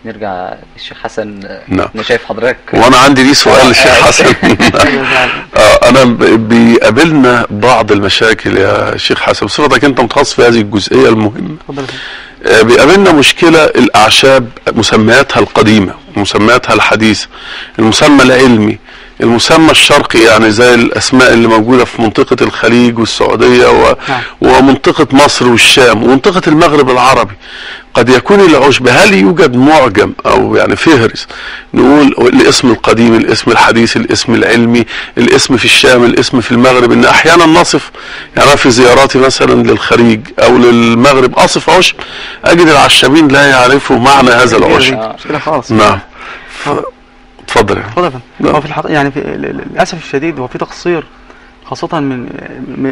نرجع للشيخ حسن. نعم. انا شايف حضرتك، وانا عندي ليه سؤال للشيخ حسن. انا بيقابلنا بعض المشاكل يا شيخ حسن، بصفتك انت متخصص في هذه الجزئية المهمة. بيقابلنا مشكلة الاعشاب، مسمياتها القديمة، مسمياتها الحديثة، المسمى العلمي، المسمى الشرقي، يعني زي الاسماء اللي موجودة في منطقة الخليج والسعودية ومنطقة مصر والشام ومنطقة المغرب العربي. قد يكون العشب، هل يوجد معجم او يعني فهرس نقول الاسم القديم، الاسم الحديث، الاسم العلمي، الاسم في الشام، الاسم في المغرب؟ ان احيانا نصف، يعني انا في زياراتي مثلا للخليج او للمغرب اصف عشب، اجد العشابين لا يعرفوا معنى هذا العشب. مشكلة خالص. نعم. اتفضل. اتفضل. هو في الحقيقة يعني للاسف الشديد هو في تقصير، خاصة من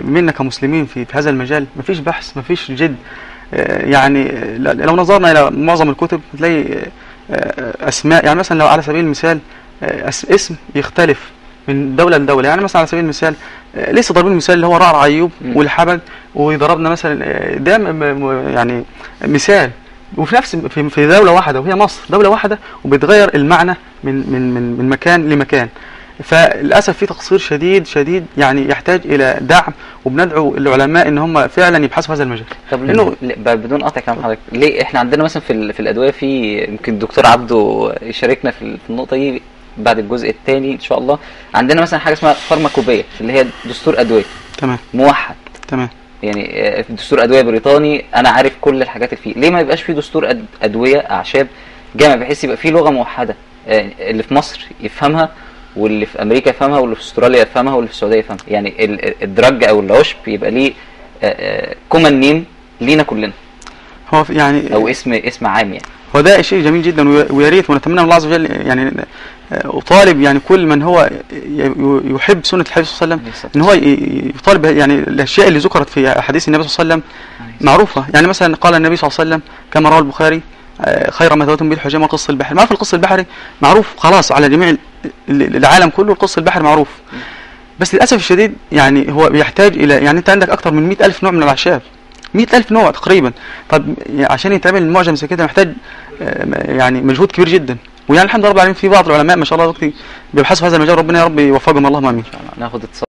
منا كمسلمين في هذا المجال. مفيش بحث، مفيش جد. يعني لو نظرنا الى معظم الكتب تلاقي اسماء، يعني مثلا لو على سبيل المثال اسم يختلف من دولة لدولة. يعني مثلا على سبيل المثال لسه ضاربين مثال اللي هو رعرع ايوب والحبل، وضربنا مثلا ده يعني مثال، وفي نفس في دولة واحدة وهي مصر، دولة واحدة وبتغير المعنى من من من من مكان لمكان. فللاسف في تقصير شديد شديد، يعني يحتاج الى دعم، وبندعو العلماء ان هم فعلا يبحثوا في هذا المجال. طب لانه بدون قطع كلام حضرتك، ليه احنا عندنا مثلا في الادوية، في يمكن الدكتور عبده يشاركنا في النقطة دي بعد الجزء الثاني ان شاء الله. عندنا مثلا حاجة اسمها pharmacopoeia اللي هي دستور ادوية. تمام. موحد. تمام. يعني دستور ادوية بريطاني، انا عارف كل الحاجات اللي فيه. ليه ما يبقاش فيه دستور ادوية اعشاب جامع، بحيث يبقى فيه لغة موحدة، اللي في مصر يفهمها، واللي في امريكا يفهمها، واللي في استراليا يفهمها، واللي في السعودية يفهمها. يعني ال drug او العشب يبقى ليه common name لينا كلنا، هو يعني او اسم عام. يعني هو ده شيء جميل جدا، ويا ريت، ونتمنى من الله عز وجل، يعني اطالب يعني كل من هو يحب سنة الحبيب صلى الله عليه وسلم ان هو يطالب يعني الاشياء اللي ذكرت في احاديث النبي صلى الله عليه وسلم معروفة. يعني مثلا قال النبي صلى الله عليه وسلم كما رواه البخاري: خير ما تداويتم به الحجامة والقص البحري. معروف القص البحري، معروف خلاص على جميع العالم كله، القص البحري معروف. بس للاسف الشديد يعني هو بيحتاج الى، يعني انت عندك اكثر من 100,000 نوع من الاعشاب، 100,000 نوع تقريبا. طب عشان يتعمل معجم زي كده محتاج يعني مجهود كبير جدا. ويعني الحمد لله رب العالمين في بعض العلماء ما شاء الله دلوقتي بيبحثوا في هذا المجال، ربنا يا رب يوفقهم، اللهم امين. ناخد اتصال.